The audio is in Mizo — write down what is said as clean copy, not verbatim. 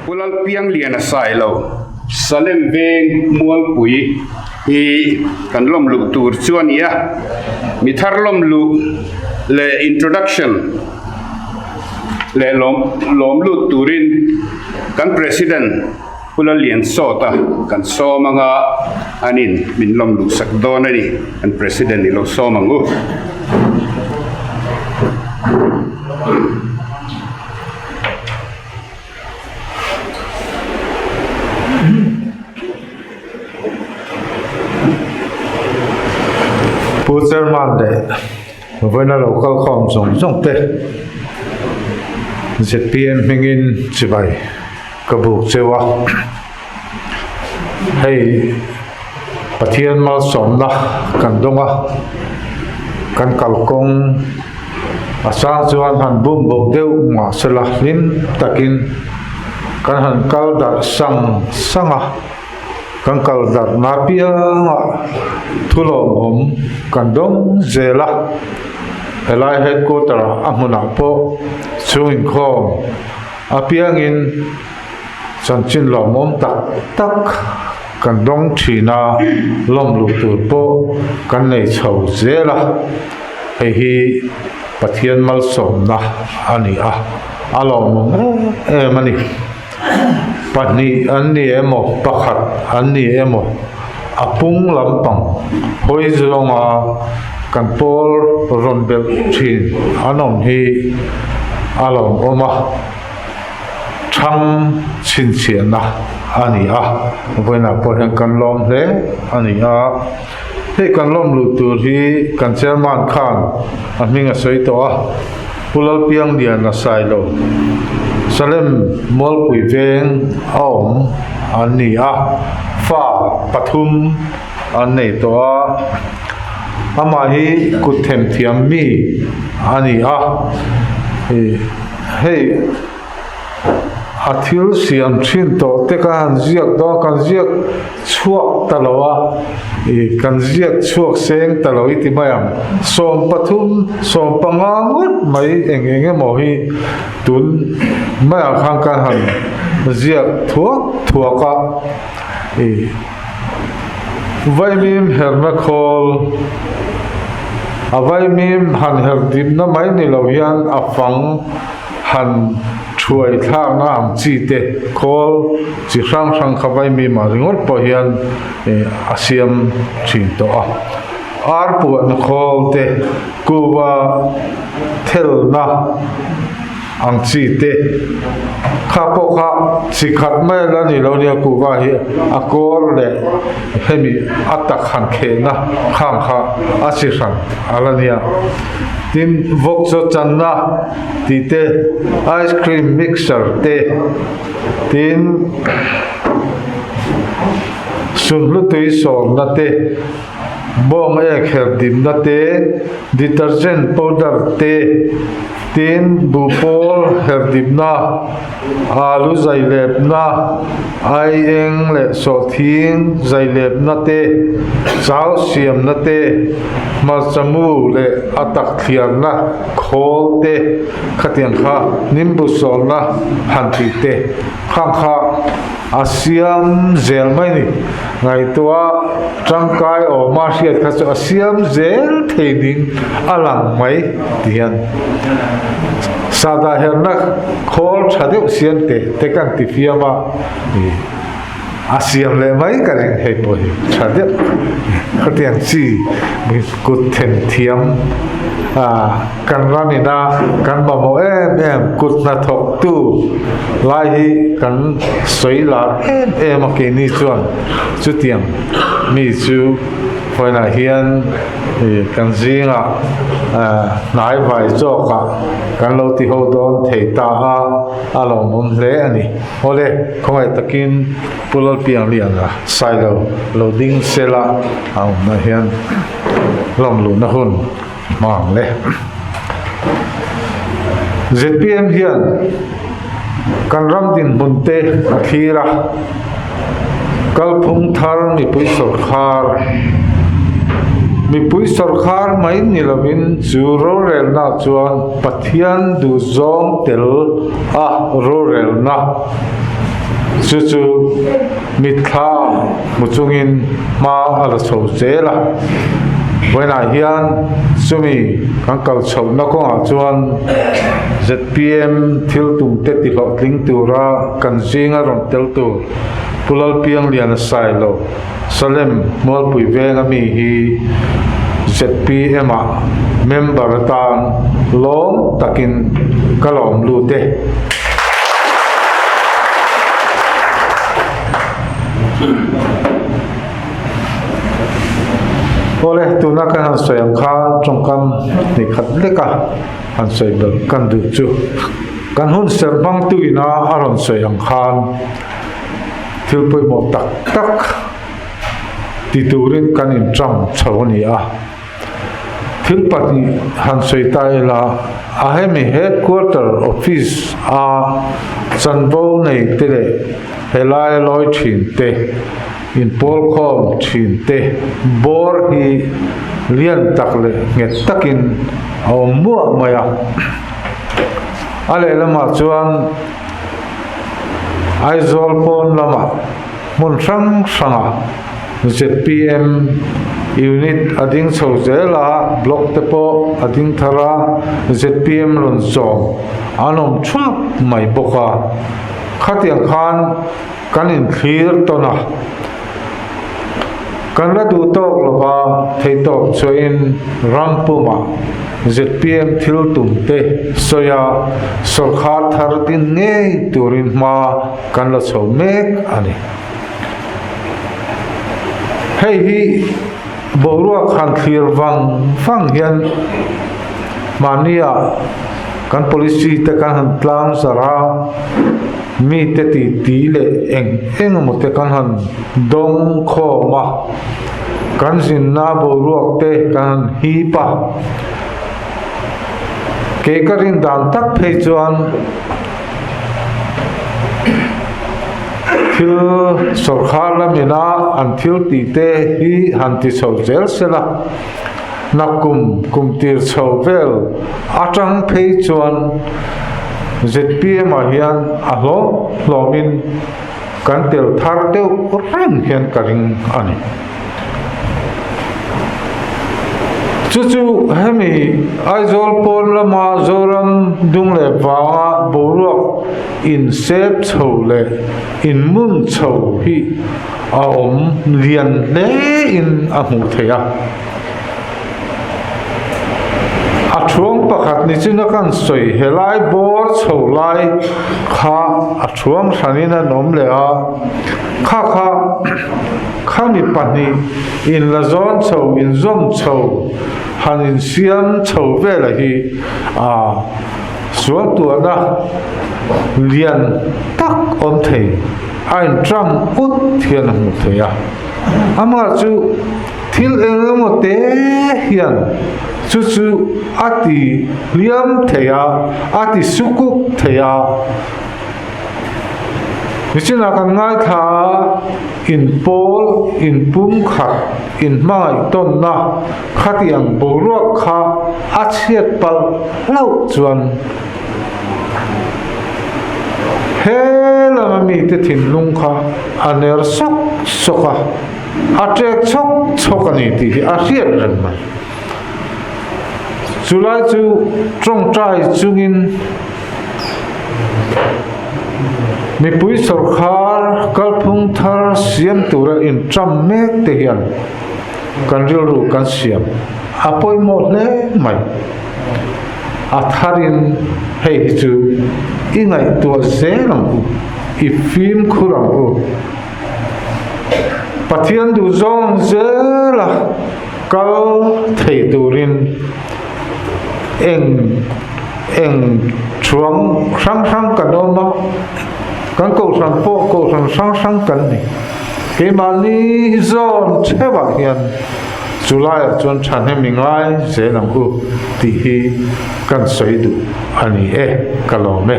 Pu Lalpiangliana Sailo, Salem Veng Mualpui hi kan lawm luh tur chu a ni a, mi thar lawm luh leh introduction leh lawm lawm lut turin kan President Pu Lalliansawta kan sawm anga anin min lawm luh sak dawn a ni, kan President i lo sawm ang u. Pu Chairman leh vawiina lo kal khawm zawng zawng te zpm hmingin chibai ka buk cheu a, hei Pathian malsawmna kan dawng a, kan kalkawng a sang chuan han bum bawk deuh mahsela hlim takin kan han kal darh sang sang a, kan kal darh na piangah thulawmawm kan dawng zel a, helai headquarter ah a hmunah pawh chhung inkhawm apiangin chanchin lawmawm tak tak kan dawng thin a, lawm luh tur pawh kan nei chho zel a, hei hi Pathian malsawmna a ni a, a lawmawm em em a ni. Pahnih an ni emaw, pakhat an ni emaw, a pung lampang hawi zawnga kan pawl rawn belh thin an awm hi a lawmawm a. Thang chhinchhiahna a ni a, vawiinah pawh hian kan lawm hle a ni a, hei kan lawm luh tur hi kan chairman khan a hming a sawi tawh a, Pu Lalpiangliana Sailo, Salem Mualpui veng a awm an ni a, fa pathum an nei tawh a, amah hi kut themthiam mi a ni a, ih. Hei a thil siam thin tawh te ka han ziak dawn kan ziak chhuak ta lo a ih kan ziak chhuak seng ta lo i ti mai ang 13 15 ngawt mai eng eng emaw hi tun maiah khan kan han ziak thuak thuak a ih vaimim herna khawl a vaimim han her dipna mai ni lo hian a fang han thuai thlakna ang chi te khawl chi hrang hrang kha vaimim ah ringawt pawh hian ih a siam thin tawh a ar puahna khawl te kuva thelna. Ang chi te kha pawh kha chi khat mai la ni lo nia kuhva hi a kawr leh hemi a tak han khehna khang kha a chi hran a la nia. Tin vawk chaw channa tih te ice cream mixer te tin sunhlu tui sawmna te bawng ek herh dimna te detergent powder te. Tin, buhpawl herdipna, alu zailepna, aieng leh sawhthing zailepna te, chau siamna te, hmarcha mu leh a tak thliarna khawl te, khatiang kha nimbu sawlna han tih te khang kha a siam zel mai ni. Ngaihtuah tangkai awma hriat kha chu a siam zel thei ding a lang mai ti hian sahdah herna khawl tha deuh siam teh te kan ti fiam a ih a siam leh mai ka ring hei pawh hi tha deuh khatiang chi kut then thiam ah kan ram ina kan mamawh em em kut hnathawk tu lai hi kan sawi lar em em a keini chuan chutiang mi chu vawiinah hian ih kan zingah ah hnai vai zawkah kan lo ti ho dawn thei ta a a lawmawm hle a ni awle khawngaih takin Pu Lalpiangliana Sailo lo ding sela a awmna hian lawm luhna hun. Hmang le. Zpm hian kan ram dinhmun te a thlir a, kalphung thar mipui sawrkhar Mipui sawrkhar mai ni lovin chu rorelna chuan Pathian duhzawng tel a rorelna chu chu mitthla hmu chungin hma a la chho zel a. Vawiinah hian chumi kan kal chhohna kawngah chuan zpm thil tumte tihlawhtling tura kan zinga rawn tel tur Pu Lalpiangliana Sailo, Salem Mualpui venga mi hi zpm ah member atan lawm takin ka lawm lut e. Awle, tuna kan han sawi ang khan tawngkam hnih khat lek a han sawi belh kan duh chu. Kan hun serh hmangtu ina a rawn sawi ang khan thil pawimawh tak tak ti turin kan inṭang chho a ni a. Thil pahnih han sawi ta ila, a hemi headquarter office a chanvo nei te leh helai a lawi thin te, inpawlkhawm thin te bawr hi lian tak leh nghet takin a awm muah mai a. A lehlamah chuan Aizawl pawn lamah hmun hrang hrangah zpm unit a ding chho zel a, block te pawh a ding thar a, zpm rawn zawm an awm thuap mai bawk a. Khatiang khan kan inthlir tawn a, kan la duh tawk lova theihtawp chuahin ram pumah zpm thil tum te sawi a, sawrkhar thar din ngei turin hma kan la chho mek a ni. Hei hi boruak han thlir vang vang hian mahnia kan policy te kan han tlang zarh a, mite ti ti leh eng eng emaw te kan han dawng khawm a, kan zinna boruak te kan han hip a. Kei ka rin dan tak phei chuan thil sawrkhar lamina an thil tih te hi han ti chho zel sela, Nakum kum tir chho vel atang phei chuan zpm ah hian a hlawm hlawmin kan tel thar deuh reng hian ka ring a ni. Chu chu hemi Aizawl pawn lama Zoram dung leh vanga boruak insep chho leh inmun chho hi a awm lian hle in a hmuh theih a. A thuang pakhat ni china kan sawi helai bawr chho lai kha a thuang hranin an awm leh a, kha kha khami pahnih inla zawn chho inzawm chho han insiam chho vela hi a sualtuahna lian tak awm thei a inṭam ut hian a hmuh theih a, amah chu. Thil eng emaw te hian chu chu a ti hliam thei a, a ti sukuk thei a. Nichinah kan ngaithla a, inpawl, inpumkhat, inhmangaih tawnna khatiang boruak kha a chhiat palh hlauh chuan he lama mite thinlung kha a ner sawk sawk a. A ṭek chhawk chhawk a ni tih hi a hriat reng mai. Chulai chu ṭawngṭai chungin mipui sawrkhar kalphung thar siam tura inṭam mek te hian kan rilru kan siam a pawimawh hle mai. A tharin hei hi chu i ngaihtuah zel ang u, i fimkhur ang u. Pathian duh zawng zela kal thei turin eng eng thuang hrang hrang kan awm a, kan kohhran pawh kohhran hrang hrang kan ni. Keimahni zawn theuhah hian chu laiah chuan thahnem i ngai zel ang u tih hi kan sawi duh a ni e, ka lawm e.